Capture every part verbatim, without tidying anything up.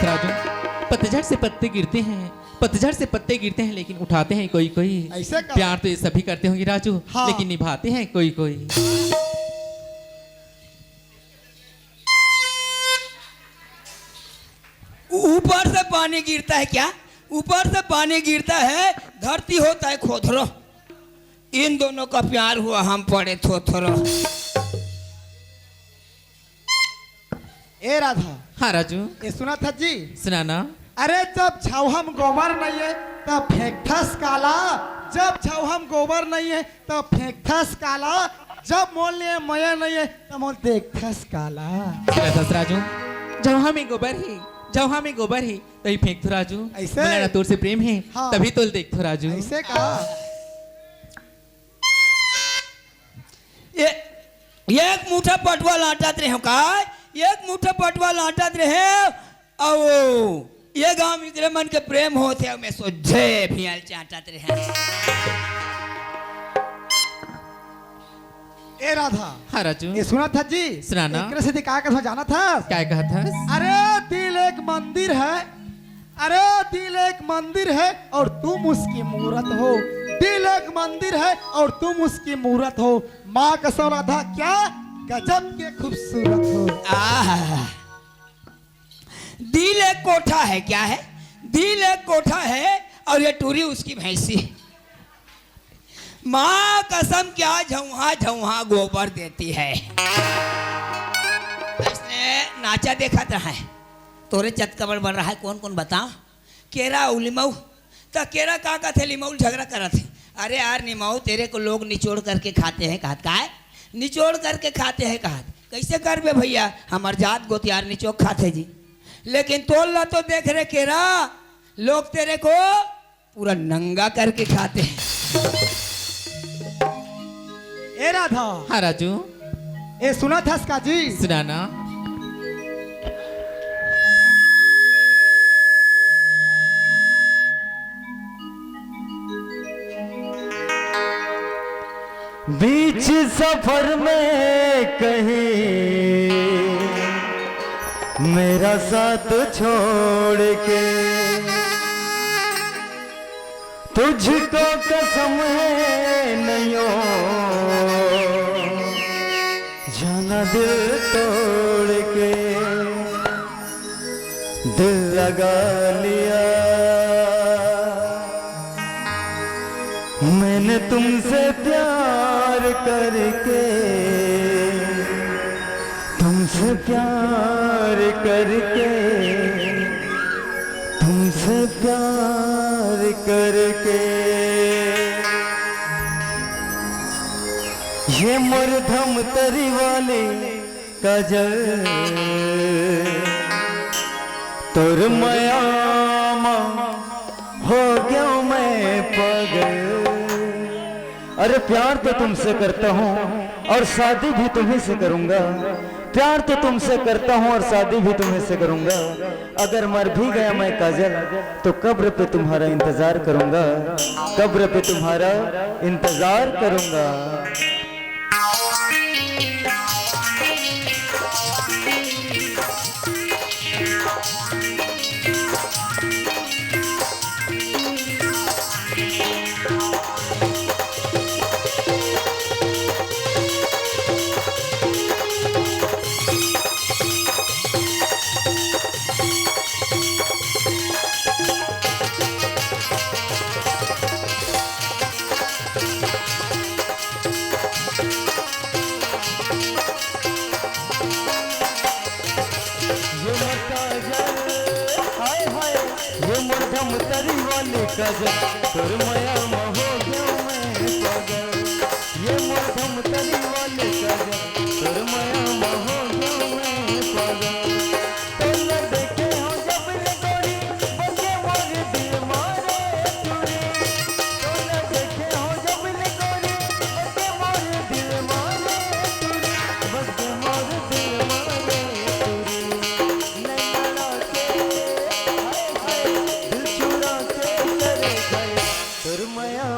राजू, पतझड़ से पत्ते गिरते हैं, पतझड़ से पत्ते गिरते हैं, लेकिन उठाते हैं कोई कोई। ऐसे का? प्यार तो ये सभी करते होंगे राजू, हाँ। लेकिन निभाते हैं कोई कोई। ऊपर से पानी गिरता है क्या? ऊपर से पानी गिरता है, धरती होता है खोथरो। इन दोनों का प्यार हुआ, हम पड़े थोथरो। ए राधा। हाँ राजू। ए सुनथस जी? सुना ना। अरे जब छावहा म गोबर नहीं है तब फेंकथस काला, जब छावहा म गोबर नहीं है तब फेंकथस काला, जब मोर लिए मया नहीं है तब मोर देखथस काला। सुनथस राजू, छावहा म गोबर ही, छावहा म गोबर ही, तभी फेंकथों राजू। ऐसे? मोला ना तोर से प्रेम है, हाँ। तभी तोला देखथों राजू। ऐसे का? ए, एक मुठा पटवा लांटत रहेंव का? एक मुठा पटवा लांटत रहेंव, अउ ये गांव म इकरे मन के प्रेम होत हे, अउ मैं सोझे भियाल चांटत रहेंव। ए राधा। हाँ राजू। ए सुनथस जी? सुना ना। एकरे सेती का कथों जानथस? का कहथस? अरे दिल एक मंदिर है, अरे दिल एक मंदिर है और तुम उसकी मूरत हो। दिल एक मंदिर है और तुम उसकी मूरत हो। माँ कसम राधा क्या गजब के खूबसूरत हो। आहा। दिल एक कोठा है, क्या है? दिल एक कोठा है और ये टूरी उसकी भैंसी है। माँ कसम क्या झौंहा झौंहा गोबर देती है। इसने नाचा देखा तो है, तोरे चतकबर बन रहा है, कौन कौन बताओ? केरा अउ लिमऊ, त केरा का कथे लिमऊ ल झगड़ा करत हे। अरे यार निमऊ, तेरे को लोग निचोड़ करके खाते हैं कहत, काय? निचोड़ करके खाते हैं कहत। कैसे करबे भैया, हमर जात गोत यार निचोड़ खाथे जी। लेकिन तोर ला तो देख रे केरा, लोग तेरे को पूरा नंगा करके खाते हैं। ए राधा। हाँ राजू। ए सुनथस का जी? सुना ना। बीच सफर में कहीं मेरा साथ छोड़ के, तुझको कसम है नैयो, जाना दिल तोड़ के, दिल लगा लिया मैंने तुमसे प्यार करके, तुमसे प्यार करके, तुमसे प्यार करके। ये मोर धमतरी वाली काजल, तोर मया मा हो गया मैं पागल। अरे प्यार तो तुमसे करता हूँ और शादी भी तुम्ही से करूँगा। प्यार तो तुमसे करता हूँ और शादी भी तुम्ही से करूँगा। अगर मर भी गया मैं काजल, तो कब्र पे तुम्हारा इंतजार करूँगा, कब्र पे तुम्हारा इंतजार करूँगा। ये मोर काजल, हाय हाय, ये मोर धमतरी वाली काजल, तोर मया मा हो गया मैं पागल। ये मोर धमतरी वाली काजल, तोर मया मा हो गया मैं पागल। तोला देखे हो जब ले गोरी, बजे मोर दिल मारे तुरी। तोला देखे हो जब ले गोरी, बजे मोर दिल मारे तुरी, बजे मोर दिल मारे तुरी। नैना लड़ा के, हाय हाय, दिल चुरा के चले गया, तोर मया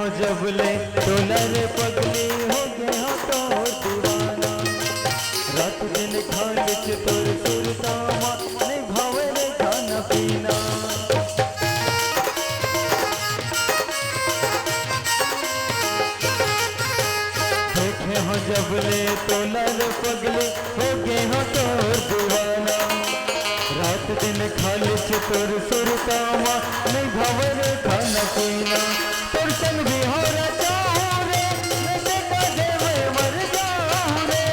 जब ले तोला रे पगली हो गे हो तोर दीवाना, रात दिन खाली च तोर सुरता मा, नहीं भावे रे खाना पीना। देखे हो जब ले तोला रे पगली, हो गे हो तोर दीवाना। रात दिन खाली च तोर सुरता मा, नहीं भावे रे खाना पीना। तोर संग बिहाव रे चाहूं रे, नहीं ते काजल मैं मर जाऊं रे।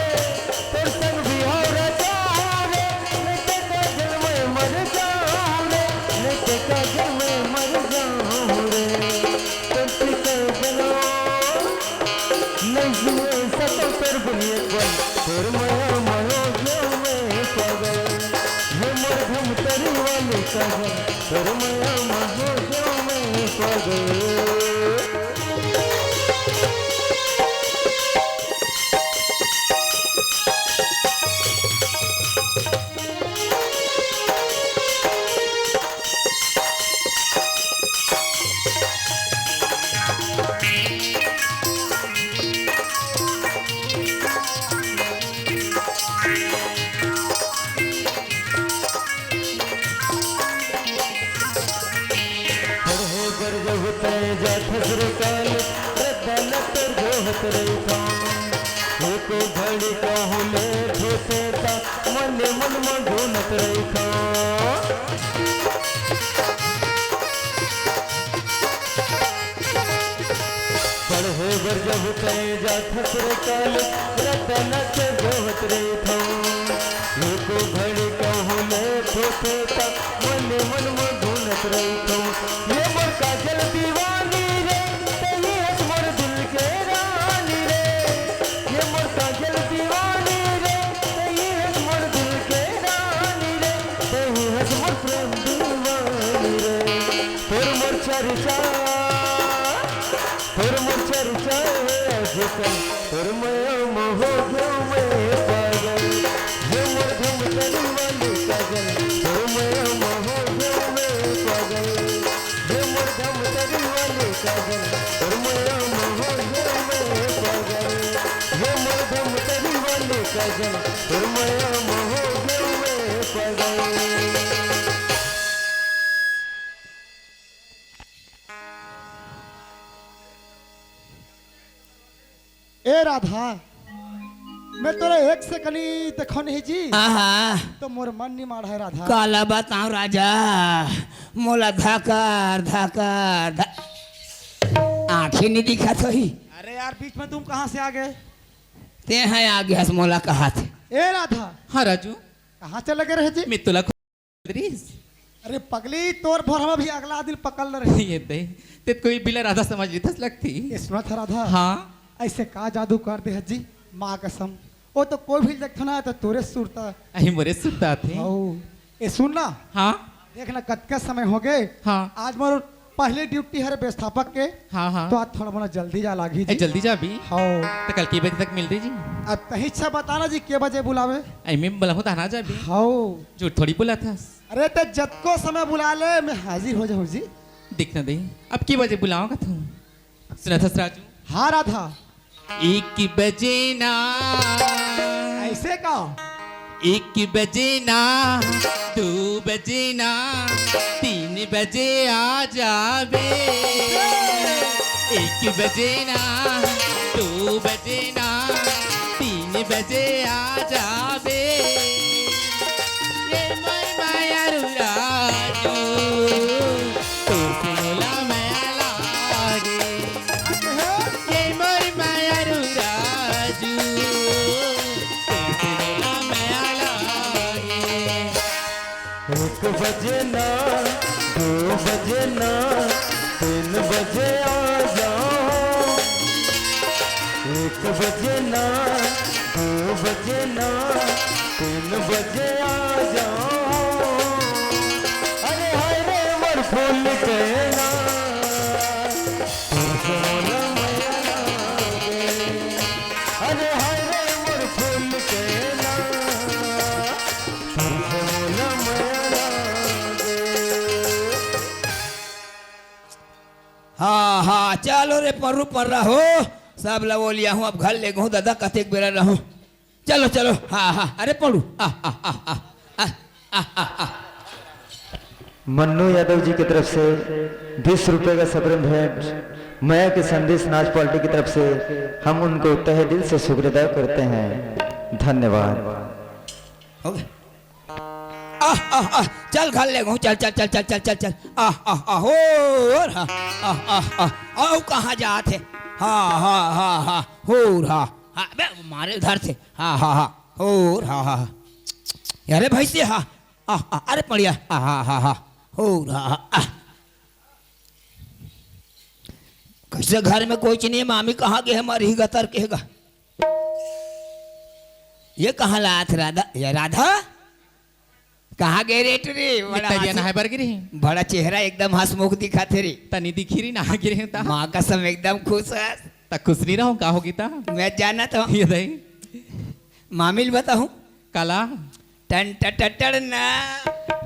तोर संग बिहाव रे चाहूं रे, नहीं ते काजल मैं मर जाऊं रे, नहीं ते काजल मैं मर जाऊं रे। तोर पिता जनो नहीं जिए सको तोर बिन एक पल, तोर मया मा हो गेंव मैं पागल। ये मोर धमतरी वाली काजल, तोर मया मा हो गेंव मैं पागल। पढ़े बर जब तैं जाथस रे कॉलेज, रद्दा ल तोर जोहत रहिथंव। एको घड़ी कहूं लेट होथे त मने मन म ढूंढत रहिथंव। पढ़े बर जब तैं जाथस रे कॉलेज, रद्दा ल तोर जोहत रहिथंव। एको घड़ी कहूं लेट होथे त मने मन म ढूंढत रहिथंव। ये मोर काजल दीवानी रे, तहीं हस मोर दिल के रानी रे। ये मोर काजल दीवानी रे, तहीं हस मोर दिल के रानी रे, तहीं हस मोर प्रेम दीवानी रे। तोर मोर चर्चा, तोर मोर चर्चा हे आजकल, तोर मया म हो गेंव मैं पागल। ये मोर धमतरी वाली काजल, तोर मया म हो गेंव मैं पागल। ये मोर धमतरी वाली काजल, तोर मया म हो गेंव मैं पागल। ये मोर धमतरी वाली काजल, तोर मया म हो गेंव मैं पागल। ए राधा, मैं तोला एक सेकनी देखो नहीं जी, आहा। तो मोर मन नहीं माढ़ा है राधा। काला बताऊं राजा, मोला धाकर धाकर ध-, आंखें नहीं दिखत होही। अरे यार, बीच में तुम कहां से आ गए? तें ह आ गे हस मोला कहत। ए राधा, हाँ राजू। कहां चले गए रहे जी? मैं तोला दृश। अरे पगली, तोर भोरवा भी अगला दिन पकड़ ले रही। ये दे, ते कोई बिला राधा समझ लेथस लगती। ये सुनत ह राधा? हाँ। ऐसे का जादू कर दे हस जी, माँ कसम। वो तो कोई भी देखथो ना तो तोरे सुरता। अही मोरे सुरता आथे। हौ। ये सुन ना। हाँ। देख ना कतका समय हो गए। हाँ। आज मोर पहले ड्यूटी हरे व्यवस्थापक के। हाँ, हाँ। तो आज थोड़ा मोला जल्दी जा लागी ए, जी। जल्दी जाबी? हौ। तो कल के बजे तक मिलबे जी? अब तही इच्छा बताना जी, के बजे बुलावे? ए, मैं बुलाहूँ त ना जाबी? हौ। झूठ थोड़ी बोलथस। अरे ते जतको समय बुला ले, मैं हाजिर हो जाहूँ जी। देख ना दे, अब के बजे बुलावंव कथंव। सुनथस राजू? हाँ राधा। एक बजे ना। ऐसे का? एक बजे ना, दू बजे ना, तीन बजे आ जाबे। एक बजे ना, दू बजे ना, तीन बजे आ जाबे। ये मोर मायारू राजू, तोर से मोला मया लागे। ये मोर मायारू राजू, तोर से मोला मया लागे। एक बजे ना, दू बजे ना, तीन बजे आ जाओ। एक बजे ना, दू बजे ना, तीन बजे आ जाओ। अरे हाय रे मोर फूल के ना, तोर से मोला मया लागे। अरे हाय रे मोर फूल के ना, तोर से मोला मया लागे। हाँ, हाँ, चल। चलो रे परू पर्रा हो, सब ला ओलियाहूँ, अब घर लेगहूँ दादा, कतेक बेरा रहूँ। चलो, चलो, हाँ, हाँ, अरे परू, आ, आ, आ, आ, आ, आ, आ, आ। मन्नू यादव जी की तरफ से बीस रुपए का सबरन भेंट, मया के संदेश नाच पार्टी की तरफ से हम उनको तहे दिल से शुक्र अदा करते हैं। धन्यवाद। हो गया। आह, आह, आह, चल घर लेगहूँ, चल, चल, चल। आह, आह, आह, हो रहा। आह, आह, आह, आह, कहाँ जात हे? हाँ, हाँ, हाँ, हाँ, हो रहा। हाँ, बे, मारे उधर से। हाँ, हाँ, हाँ, हो रहा। अरे भैंसी, हाँ, आह, आह, अरे पड़िया, हाँ, हाँ, हाँ, हाँ, हो रहा। आह। कइसे घर में कोई नहीं, मामी कहाँ गे हे, मरही गतर के गा। ये कहाँ लात राधा, ये राधा? कहाँ गे रे टुरी? बड़ा मितारिया हंसी, नहाए बर गे रही। बड़ा चेहरा एकदम हंसमुख दिखत हे रे। तनी दिखी रही, नहा गे रही ता। माँ कसम एकदम खुश हे। ता खुश नहीं रहूं, का होगी ता? मैं जानत हूँ। ये दही। मामी ल बताहूँ। काला? टन टटटड़ ना,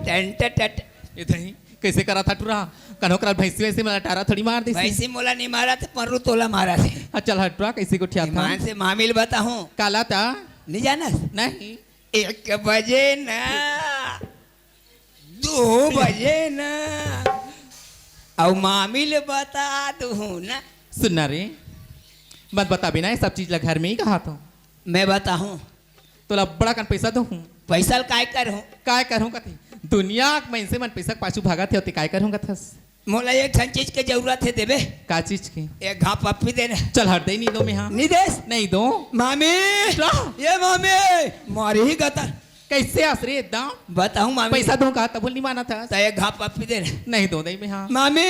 टन टटट। ये दही, कइसे करा था टुरा? कनो करा भैंसी वैसे मला टारा थोड़ी मार दी। भैंसी मोला नहीं मारा थे, परू तोला मारा थे। हाँ, चल हट टुरा, कइसे गोठिया था? ईमान से मामी ल बताहूँ। काला ता? नहीं जानस? नहीं। एक बजे ना, दो बजे ना, अउ मामी ल बता दूँ ना। सुन ना रे, मत बताबे ना, ये सब चीज ला घर में ही कहा तो। मैं बताहूँ। तोला बड़ा कन पैसा दूँ। पैसा ल काय करहूँ? काय करहूँ कथे? दुनिया के मइनसे मन पैसा के पाछू भागत हे, ओते काय करहूँ कथस? मोला एक ठन चीज के जरूरत हे, देबे? का चीज के? एक घांव पप्पी दे ना। चल हट दे, नहीं दो मैं हाँ। नहीं देस? नहीं दो। मामी! क्या? ये मामी! मारी ही गतर। कइसे हस रे एकदम? बताहूँ मामी। पैसा दूँ का तब नहीं माना था। तो एक घांव पप्पी दे ना। नहीं दो, नहीं मैं हाँ। मामी!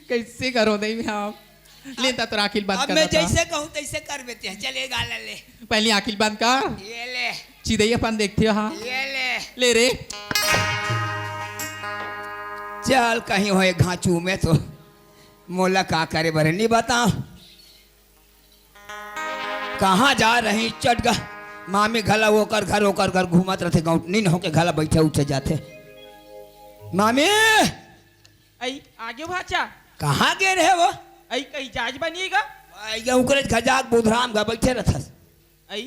कइसे करो नहीं मैं हाँ। ले ता तोर आँखी ल बंद अब कर मैं देता। जइसे कहूँ तइसे कर देते हैं। चल ये गाला ले। पहली आँखी ल बंद कर। ये ले। चिदई अपन देखते हो, हाँ। ये ले। ले रे। चल कहीं होए घांचू में तो मोला का करे बर नहीं बता। कहाँ जा रही चटगा। मामी घला ओकर घर, ओकर घर घूमत रथे, गौंटनी न होके घला बैठे उठे जाथे। मामी! अई, आगे भाचा। कहाँ गे रहे वो? अई, कहीं जाज बनिएगा? अई, ये उकरे खजाक बुधराम गा बैठे रथस। अई,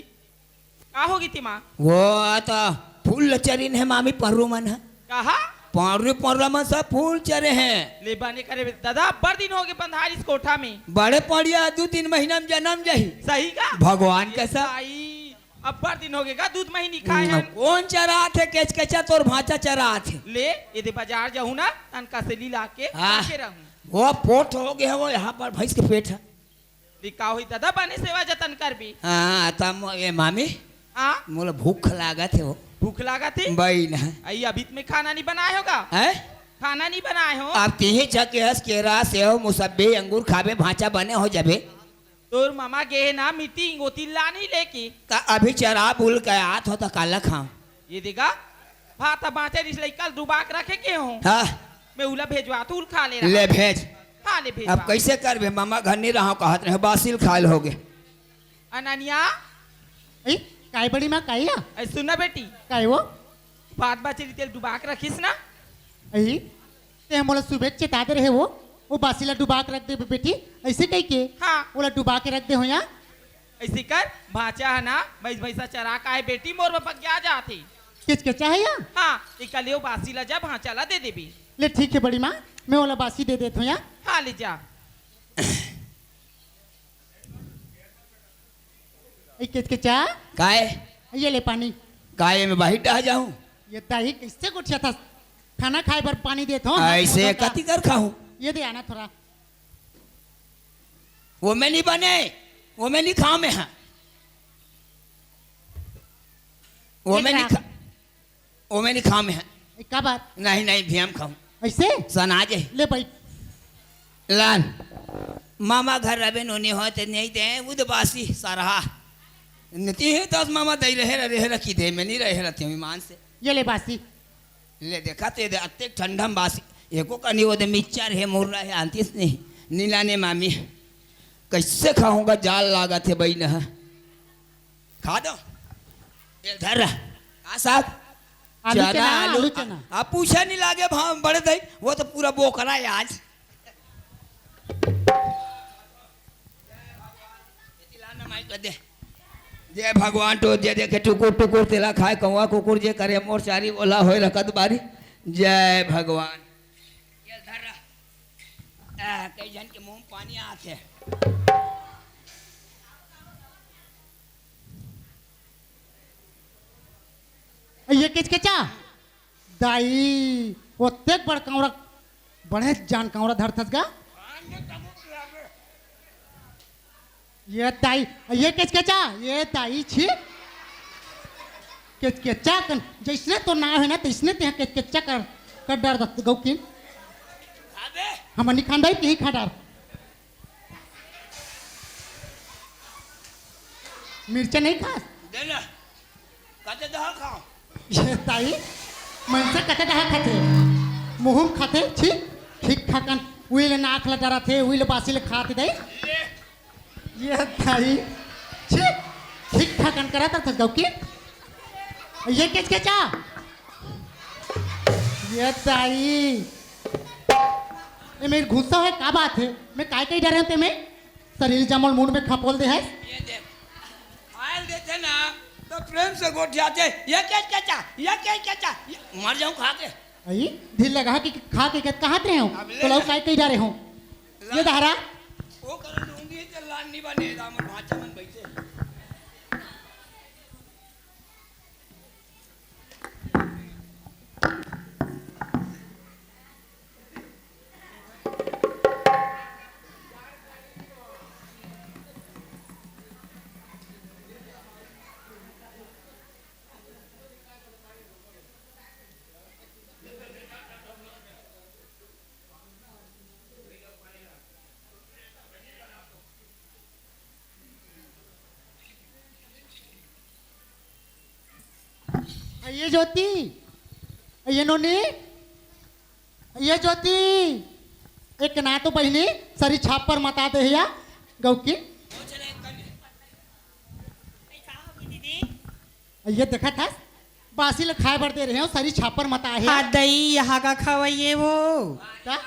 का होगे ते माँ? वो तो फूल ल चरिन हे मामी, परू मन ह। कहा? परू, परू मन सब फूल चरे हे। ले बने करे बे, दादा, अब्बड़ दिन होगे बंधारिस कोठा में। बड़े पड़िया, दू तीन महीना में जनम जाही। सही का? भगवान ये कसम। भाई, अब्बड़ दिन होगे गा, दूध मही नहीं खाए हन। कौन चरात हे? केचकेचा तोर भांचा चरात हे। ले, ये दे बाजार जाहूँ ना, तनका से लीला के हाँ। आके रहूँ। वो पोट होगे हे, वो यहाँ पर भैंस के पेट हे। दी का होई दादा, बने सेवा जतन करबी। हाँ, त मो-, ए मामी, हाँ? मोला भूख लागत हे वो। भूख लागत हे? बई ना। अई अभी त मैं खाना नहीं बनाए होगा। हैं? खाना नहीं बनाए हो? अब तिही झके हस केरा, सेव, मुसब्बी, अंगूर खाबे, भांचा बने हो जाबे। तोर मामा गे हे ना मीटिंग, ओती ला नहीं लेके। त अभी चरा बुल के आत हो त काला खाऊं? ये देगा, भात बांचे रिस लइका ल डुबा के रखे के हो। हाँ। मैं उला भेजवा, तू उल खा ले रहा। ले भेज। हाँ, ले भेजवा। अब कइसे करबे? मामा घर नहीं रहा, कहत रहे, बासिल खाल होगे। अननिया। ए, काय बड़ी माँ, काय या? ए, सुन ना बेटी। काय वो? भात बांचे रिस तेल डुबा के रखिस ना। ए, ते मोला सुबह चेता दे रहे वो, वो बासी ला डुबा के रख दे बेटी, अइसे कहिके। हाँ। ओला डुबा के रख दे हो या। अइसे कर, भांचा हे ना, भैंस भैंसा चरा के आए बेटी, मोर बर बगिया जात हे। केचकेचा हे या? हाँ, एका ले ओ बासी ला जा, भांचा ला दे देबे। ले ठीक हे बड़ी माँ, मैं ओला बासी दे देत हों या। हाँ, ले जा। ए केचकेचा। काय? ये ले पानी। काय मैं बाहिर डहा जाहूँ? ये दाई कइसे गोठियाथस? खाना खाए बर पानी देत हों। अइसे कति कर खाहूँ? ये दे आना थोड़ा। वो मैं नहीं बने, वो मैं नहीं खाऊं मैं, हाँ। वो मैं नहीं खा, वो मैं नहीं खाऊं मैं, हाँ। ए, का बात? नहीं, नहीं, भी हम खाऊं। अइसे? सना जे। ले भाई। लान। मामा घर रबे नोनी हो ते नहीं दे, वो तो बासी सरहा। नती है दस मामा दई रहे, रहे रखी दे, मैं नहीं रहे रहती हूँ ईमान से। ये ले बासी। ले देखा ते दे, अतेक ठंडा में बासी। एको कनी वो दे मिक्सचर हे, मुर्रा हे, आंतीस नहीं। नीला ने मामी, कइसे खाहूँगा, जाल लागत हे बई न। खा दो। ये धर रहा। का साग? आलू चना, चना, आलू, आलू चना। आ, आ, पूछे नहीं लागे भाव बड़े दई, वो तो पूरा बोकरा हे आज। जय भगवान। तो जे देखे टुकुर टुकुर तेला खाए कौआ कुकुर, जे करे मोर चारी ओला होए रकत बारी। जय भगवान। ये धर रहा। आ, कई झन के मुंह में पानी आत हे। ये किचकिचा दाई, ओतेक बड़ कांवरा, बड़े जान कांवरा धरथस गा। ये दाई, ये किचकिचा, ये दाई छी। किचकिचा कन, जैसने तो नाव हे ना, तैसने ते किचकिचा कर, कर डार दत गौकिन। अबे। हम नहीं खान दाई, कहीं खा डार। मिर्चा नहीं खास? दे ना। कते दहा खाओ? ये ताई, मनसे कते दहा खाथे? मुहुम खाथे, छी, ठीक खाकन। उइल नाक ला डरा थे, उइल बासी ले खात दे। ले। ये ताई, छी, ठीक खाकन करा था थस गौकी। ये किचकिचा? ये ताई, ये मेर गुस्सा हे, का बात हे? मैं काय कही डरे हूँ ते में? शरीर जमल मुंड में खपोल दे है। ये देख, खायल देथे ना, तो प्रेम से गोठियाथे, "ये के चाचा, ये के चाचा, ये," मर जाऊं खा के। आई, ढील लगा कि खा के कहा रहे हो? अब ले तो लो ना। काय कही जा रहे हो? ला। ये दहरा। वो कर लूंगी तो लान नहीं बने, दामन भाचा मन बैठे। ये ज्योति, ये नोनी, ये ज्योति, एक ना तो बहिनी सरी छापर मता दे या गौकी। ये देखा था, बासी ल खाए बर दे रहे हो, सरी छापर मता हे। हाँ दई, यहाँ का खवइये वो। का?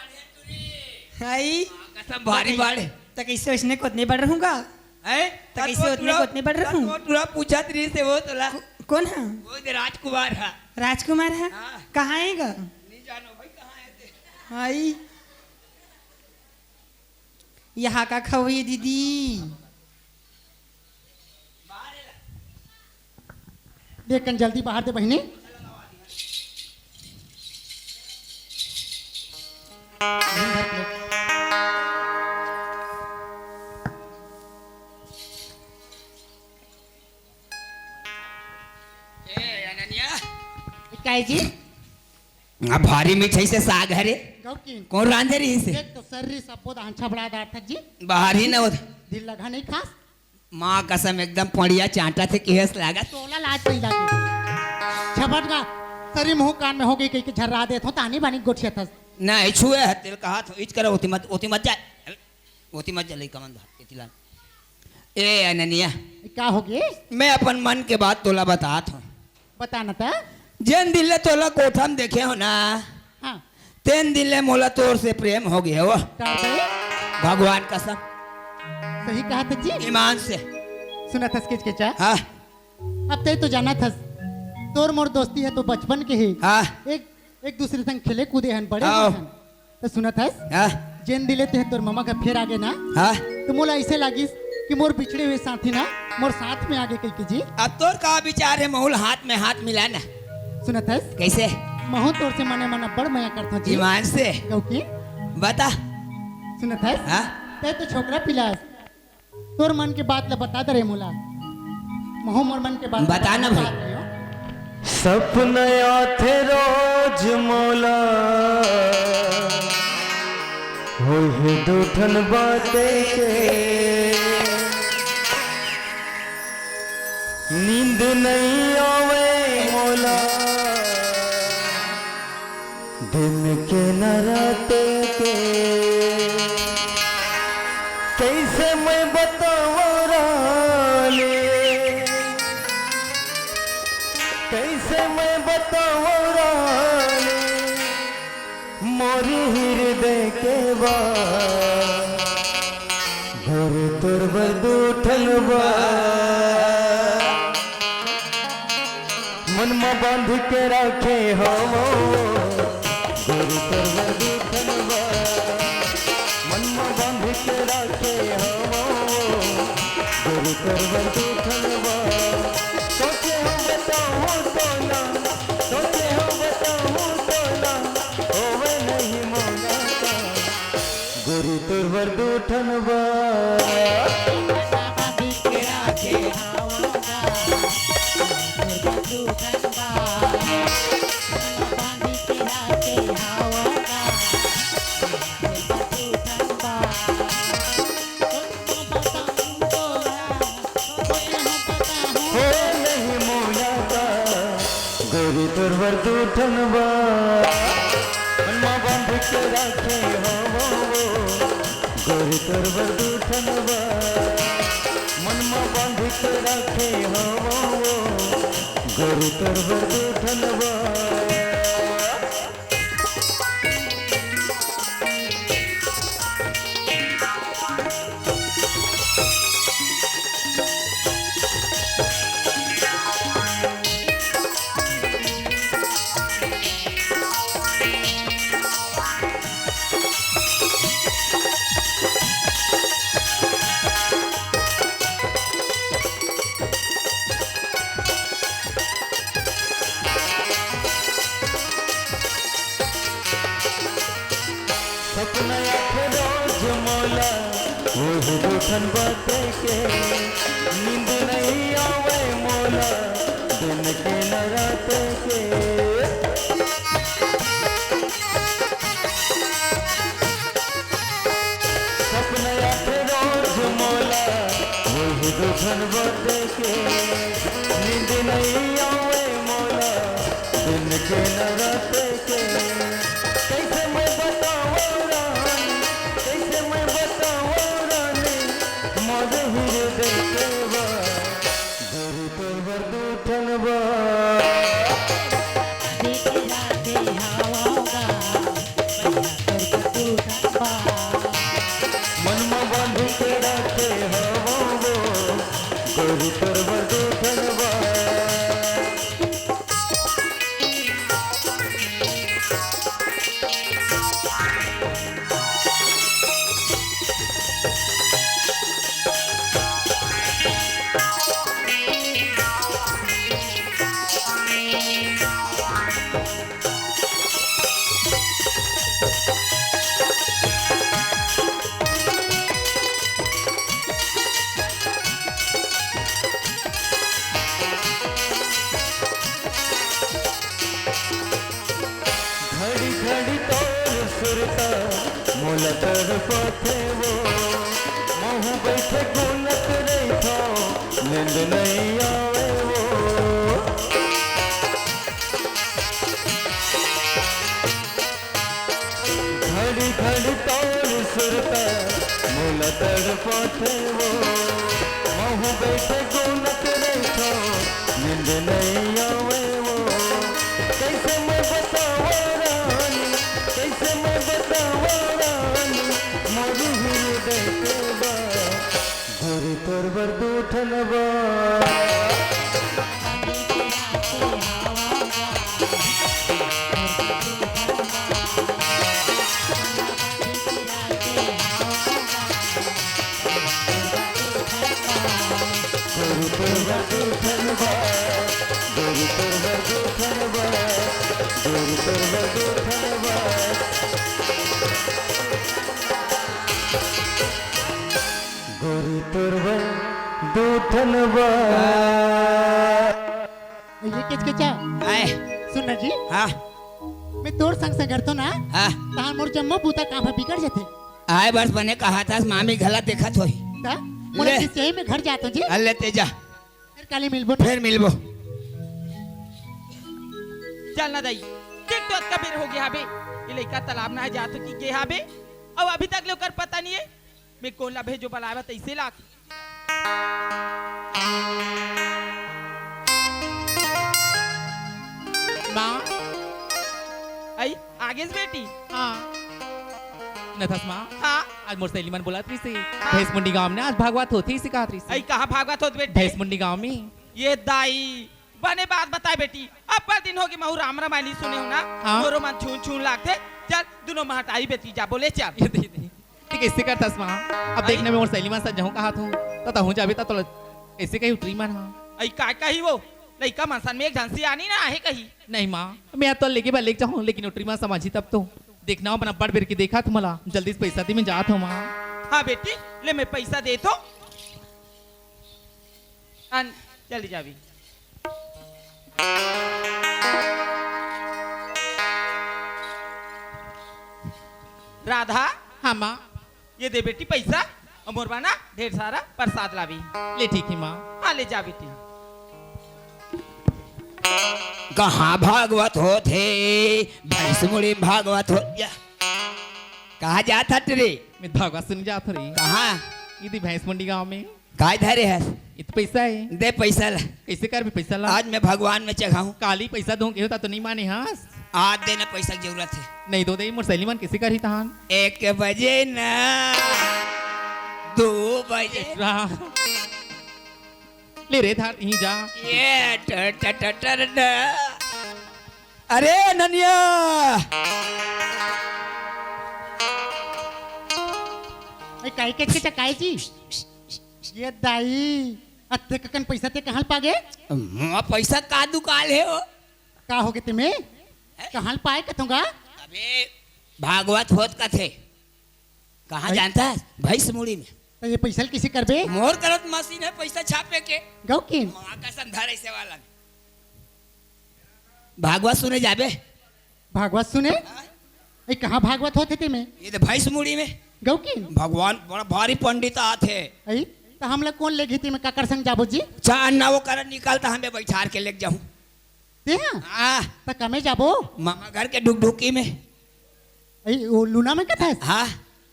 हई। कसम भारी बाढ़। त कैसे वैसने कोतने बढ़ रहूंगा? हैं? त कैसे उतने कोतने बढ़ रहूं? तू पूछत रही से वो तोला। को-, कौन है? वो दे राजकुमार है। राजकुमार है? हाँ। कहाँ है गा? नहीं जानो भाई, कहाँ है ते? हई। यहाँ का खवइये दीदी। देख कन जल्दी बाहर दे बहिनी। ए, अनन्या। काय जी? आ, भारी मिठाई से साग हरे। गौकी। कौन रांधे रही से? देख तो सर्री सब बोदा हंछा बड़ा दार था जी। बाहर ही ना होत। दिल लगा नहीं खास। माँ कसम एकदम पड़िया चांटा थे किहस लागत। तोला लाज नहीं लागे। छपट गा, सरी मुंह कान में हो गई कही के झर्रा देत हो, तानी बानी गोठिया थस। नहीं छुए है, तेल कहा था, इच करो, ओती मत, ओती मत जा। ओती मत जा, लइका मन धार, एती लान। ए अननिया। का हो गे? मैं अपन मन के बात तोला बतात हूँ। बता न त। जेन दिन ले तोला कोठा में देखे हो ना, हाँ। तेन दिन ले मोला तोर से प्रेम हो गया हो। का बे? भगवान कसम। सही कहा था जी। ईमान से। सुनत हस किचकिचा? हाँ। अब तय तो जानत हस, तोर मोर दोस्ती है तो बचपन के ही। हाँ। एक, एक दूसरे संग खेले कूदे हन, बड़े हाँ। हन। तो सुनत हस? हाँ। जेन दिन ले ते तोर ममा का फेर आगे ना, हाँ। तो मोला ऐसे लागिस कि मोर बिछड़े हुए साथी ना मोर साथ में आगे कह के जी। अब तोर का विचार है, महूल हाथ में हाथ मिला ना। सुनत हस? कैसे? महूँ तोर से मने मन बड़ मया करथों जी। ईमान से। क्योंकि बता। सुनत हस? हाँ। तय तो छोकरा पिलास। तोर मन के बात ला बता दे रे मोला। महूँ मोर मन के बात बता ना भाई। सपना आथे रोज मोला, होए हे दू ठन बाते के। नींद नहीं आवे मोला, दिन के न रात के। कैसे मैं बताऊं रानी, कैसे मैं बताऊं रानी, मोरी हृदय के बात। तोर बर दू ठन बात मन म बांध के राखे हवं, गुरु तोर बर दू ठन बात मन म बांध के राखे हवं, गुरु तोर बर दू ठन बात। सोचे हंव बताहूं तोला, सोचे हंव बताहूं तोला, होवे नहीं मोला का। गुरु तोर बर दू ठन बात। हो नहीं मोला का, गुरु तोर बर दू ठन बात मन म बांध के राखे हवं वो। गुरु तोर बर दू ठन बात मन म बांध के राखे हवं वो। गुरु तोर बर दू ठन बात। सपना आथे रोज मोला, वही दू ठन बात के। नींद नहीं आवे मोला, दिन के न रात के। सपना आथे रोज मोला, वही दू ठन बात के। नींद नहीं आवे मोला, दिन के न रात के। कैसे मैं बतावं रानी, कैसे मैं बतावं रानी, मोर हृदय के बात। गुरु तोर बर दू ठन बात मन म बांध के राखे हवं वो। गुरु तोर बर दू ठन बात। घड़ी घड़ी तोर सुरता मोला तड़पाथे वो। महूं बइठे गुनत रहिथंव, नींद नइ आवे वो। घड़ी घड़ी तोर सुरता मोला तड़पाथे वो। महूं बइठे गुनत रहिथंव, नींद नइ आवे वो। कइसे मैं बतावं रानी, कइसे मैं बतावं रानी, मोर हृदय के बात। गोरी तोर बर दू ठन बात। गोरी तोर बर दू ठन बात, गोरी तोर बर दू ठन बात, गोरी तोर बर दू ठन बात, गोरी तोर बर दू ठन बात। ये किचकिचा? आय। सुन ना जी। हाँ। मैं तोर संग संगरतो ना। हाँ। तहां मोर जम्मो बूता काम ह बिगड़ जथे। आय बस बने कहा था, मामी घला देखत होही। ता? मोला ले। किसे ही में घर जातो जी। अल्ले तेजा। फिर काली मिलबो ना। फिर मिलबो। चल ना दाई, देख तो अतका बेर हो गया हबे, ये लइका तालाब नहाय जात हो कि गे हबे, अउ अभी तक ले ओकर पता नहीं है। मैं कोन ला भेजो बलाय बर तइसे लाग। माँ। आई, आगेस बेटी। हाँ। नथस माँ। हाँ। आज मोर सहेली मन बोलत रहिसे, भैंसमुंडी गांव में आज भागवत होथे, इसे कहत रहिसे। अई, कहाँ भागवत होत बेटी? भैंसमुंडी गांव में। ये दाई, बने बात बताए बेटी, अब्बड़ दिन होगे महूं राम रमायन नइ सुने हों ना। हाँ। मोरो मन छून छून लागथे। चल, दुनों महतारी बेटी जाबो, ले चल। ये दे, दे। ठीक, अइसे करथस माँ। अब अई। देखना, मैं मोर सहेली मन संग जाहूँ कहत हों, त तहूँ जाबे, त तोला अइसे कही टुरी मन हा। अई, काय कही वो? लइका मन सन में एक झन सियानी ना आहे कही। नहीं माँ, मैं तो लेगे बर लेग जाहूँ, लेकिन ओ टुरी मन समझही तब तो। देखना, अपन अब्बड़ बेर के देखत हे मोला, जल्दी से पइसा दे, मैं जात हों माँ। हाँ बेटी, ले मैं पइसा देत हों। अन चली जाबे। राधा। हाँ माँ। ये दे बेटी पइसा, अउ मोर बर ना ढेर सारा परसाद लाबे। ले ठीक हे माँ। हाँ, ले जा बेटी। कहाँ भागवत होथे? भैंसमुंडी में भागवत होथे। कहाँ जात हस रे? मैं भागवत सुने जात हों रे। कहाँ? इही भैंसमुंडी गांव में। काय धरे हस? ये तो पइसा हे। दे पइसा ला। कइसे करबे पइसा ला? आज मैं भगवान में चघाहूँ। काली पइसा दूँ केहेंव त तो नइ माने हस। आज दे ना, पइसा के जरूरत हे। नइ दों दे, मोर सहेली मन कइसे करही तहान? एक बजे ना, दू बजे। राम। ले रे धार, इहीं जा। ये ट-, ट-, ट-, ट-, ट-, अरे ननिया। ए, काहे के चकाय जी? ये दाई, अतेक अकन पइसा तें कहाँ ले पागे? मोर पइसा का दुकाल हे वो? का होगे तेमे? हैं? कहाँ ले पाए कथों गा? अबे, भागवत होत कथे। कहाँ अई? जानथस? भैंसमुंडी में। त ये पइसा ल कइसे करबे? मोर करा त मसीन हे पइसा छापे के। गउ किन? माँ कसम धरे से वाला। भागवत सुने जाबे। भागवत सुने? हाँ। ए, कहाँ भागवत होथे तेमे? ये तो भैंसमुंडी में। गउ किन? भगवान बड़ा भारी पंडित आथे। अई, त हमला कोन लेगही तेमे, काकर संग जाबो जी? चार ना वो करा निकल त हमें बइठार के लेग जाहूँ। तें हा? हाँ। त कमे जाबो? मामा घर के ढुकढुकी में। अई, वो लूना में कथस? हाँ।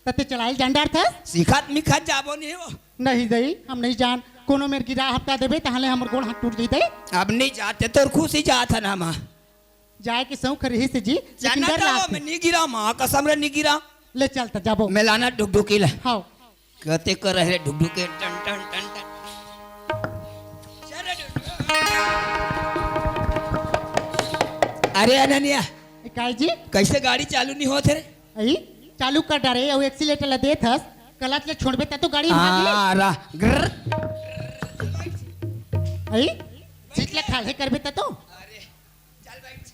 त तें चलाय ल जान डारथस? सीखत मिखत जाबो नहीं वो। नहीं दई, हम नइ जान। कोनो मेर गिरा हपटा देबे, तहां ले हमर गोड़ हाथ टूट जही दई। अब नइ जाते, तोर खुशी जात हे ना माँ। जाय के सौख रहिसे जी, लेकिन डर लागथे। मैं नइ गिरांव माँ, कसम रे नइ गिरांव। ले चल त जाबो। मैं लाना ढुकढुकी ला। हाँ। कते कर रहे ढुकढुके टन टन टन टन। अरे अनन्या। ए, काय जी? कइसे गाड़ी चालू नइ होत हे रे? अई, चालू कर डारे अउ accelerator ला देत हस, clutch ला छोड़बे त तो गाड़ी भागही। आ, रा, ग्रर। अई, seat ला खाल्हे करबे त तो। अरे, चल बइठ।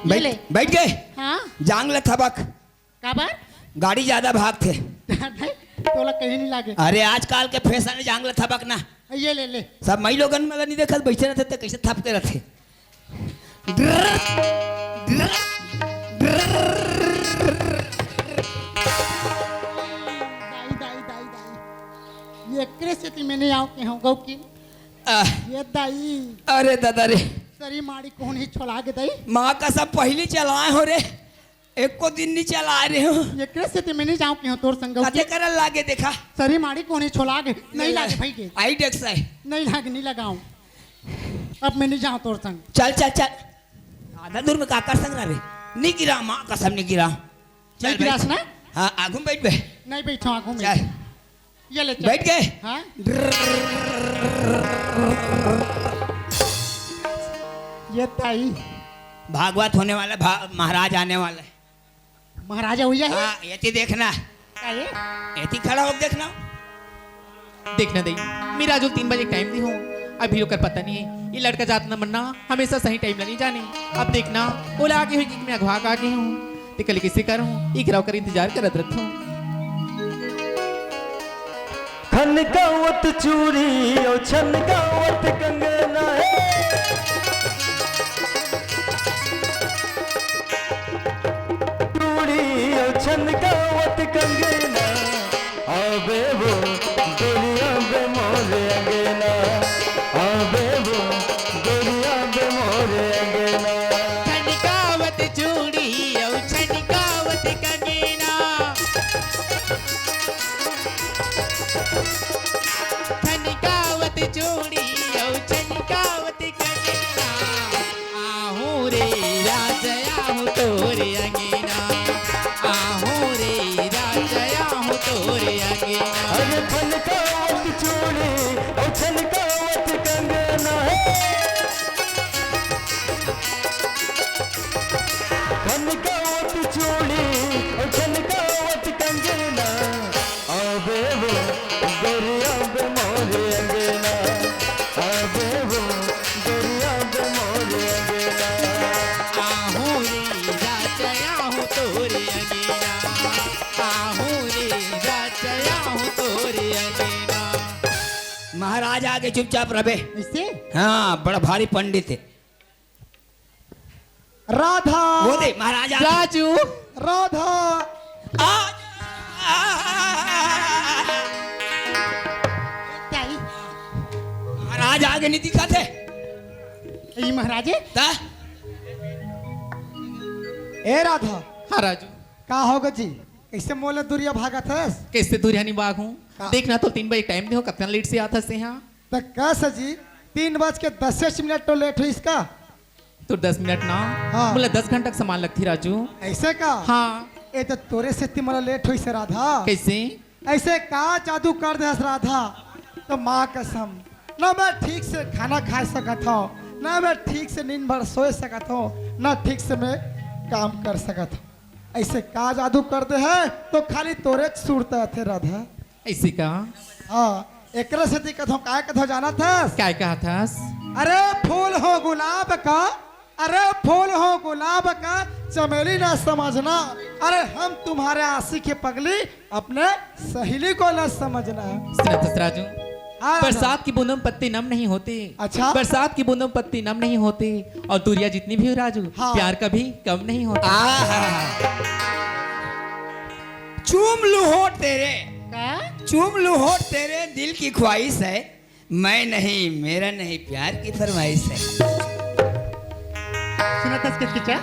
ले बइठ, ले। बइठ गे। हाँ। जांग ला थबक। काबर? गाड़ी जादा भागथे। तोला कहीं नइ लागे। अरे, आजकल के fashion हे जांग ला थबक ना। ये ले, ले। सब माईलोगन मन ला नइ देखत, बइठे रहिथे त कइसे थपके रहिथे। दाई, दाई, दाई, दाई। एकरे सेती मैं नइ आंव केहेंव गउ किन। आह। ये दाई। अरे दादा रे। सरी माड़ी कोन ही छोला गे दाई। माँ कसम पहिली चलाय हों रे। एको दिन नइ चलाय रहेंव। एकरे सेती मैं नइ जांव केहेंव तोर संग। कते करन लागे देखा। सरी माड़ी कोन ही छोला गे। नइ लागे भई गे। आई desk हे। नइ लागे, नइ लगांव। अब मैं नइ जांव तोर संग। चल, चल, चल। आधा दूर में काकर संग रहे? नइ गिरांव माँ कसम नइ गिरांव। नइ गिरास ना? हाँ, आगू में बइठ बे। नइ बइठंव आगू में। चल। ये ले, चल। बइठ गे? हाँ। ये ताई। भागवत होने वाला, भा-, महाराज आने वाला हे। महाराज अवइया हे? हाँ, एती देखना। का हे? एती खड़ा होके देखना। देखना दई, मैं राजू ल तीन बजे time दे हों, अभी ओकर पता नइ हे। ये लड़का जात नंबर ना, हमेशा सही time ला नइ जाने। अब देखना, ओला आगे होही कि मैं अघवा के आगे हों। ते कल कइसे करहूं, एकरा ओकर इंतजार करत रहिथंव। खनकावत चूड़ी अउ छनकावत कंगना हे। चूड़ी अउ छनकावत कंगना, आबे वो गोरिया बे मोरे अंगना, आबे वो गोरिया बे मोरे अंगना। खनकावत चूड़ी अउ छनकावत कंगना। खनकावत चूड़ी अउ छनकावत कंगना। आहूं रे राजा आहूं तोरे अंगना। आहूं रे राजा महाराज आगे चुपचाप रबे। ऐसे? हाँ, बड़ा भारी पंडित है। राधा। वो दे, महाराज आगे। राजू। राधा। आ, आ, आ, आ, आ। क्या ही? महाराज आगे नहीं दिखा थे। ई महाराजे? ता? ए राधा। हाँ राजू। का होगा जी? कैसे मोले दुरिया भागत हस? कैसे दुरिया नहीं भागूं? का? देखना तो तीन बजे टाइम दे हो, कतना लेट से आता से यहाँ। त कस जी, तीन बज के दस मिनट तो लेट होइस का? तो दस मिनट ना, हाँ। मोला दस घंटा के समान लगती राजू। ऐसे का? हाँ। ए तो तोरे सेती मोला लेट होइस राधा। कैसे? ऐसे का जादू कर दे हस राधा? तो माँ कसम, ना मैं ठीक से खाना खा सकत हूँ, ना मैं ठीक से नींद भर सोए सकत हूँ, ना ठीक से मैं काम कर सकत हूँ। ऐसे का जादू कर दे है तो खाली तोरे सूरत आथे राधा। ऐसे का? हाँ, एकरे सेती कथों, काय कथों जानत हस? काय कहत हस? अरे फूल हो गुलाब का, अरे फूल हो गुलाब का, चमेली ना समझना। अरे हम तुम्हारे आशिक है पगली, अपने सहेली को ना समझना। सुनत हस राजू, हाँ, बरसात की बूंदों में पत्ती नम नहीं होती। अच्छा। बरसात की बूंदों में पत्ती नम नहीं होती। और दूरिया जितनी भी हो राजू, हाँ। प्यार कभी कम नहीं होता। आहा। चूम लूं होठ तेरे, का? चूम लूं होठ तेरे दिल की ख्वाहिश है, मैं नहीं, मेरा नहीं, प्यार की फरमाइश है। सुनत हस किचकिचा?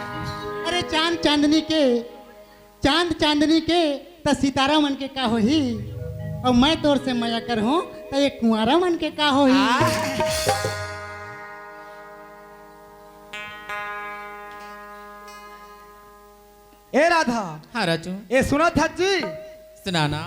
अरे चांद चांदनी के, चांद चांदनी के त सितारा मन के का होही? अउ मैं तोर से मया करहूं त ये कुंवारा मन के का होही? आ? ए राधा। हाँ राजू। ए सुनत हस जी? सुनाना।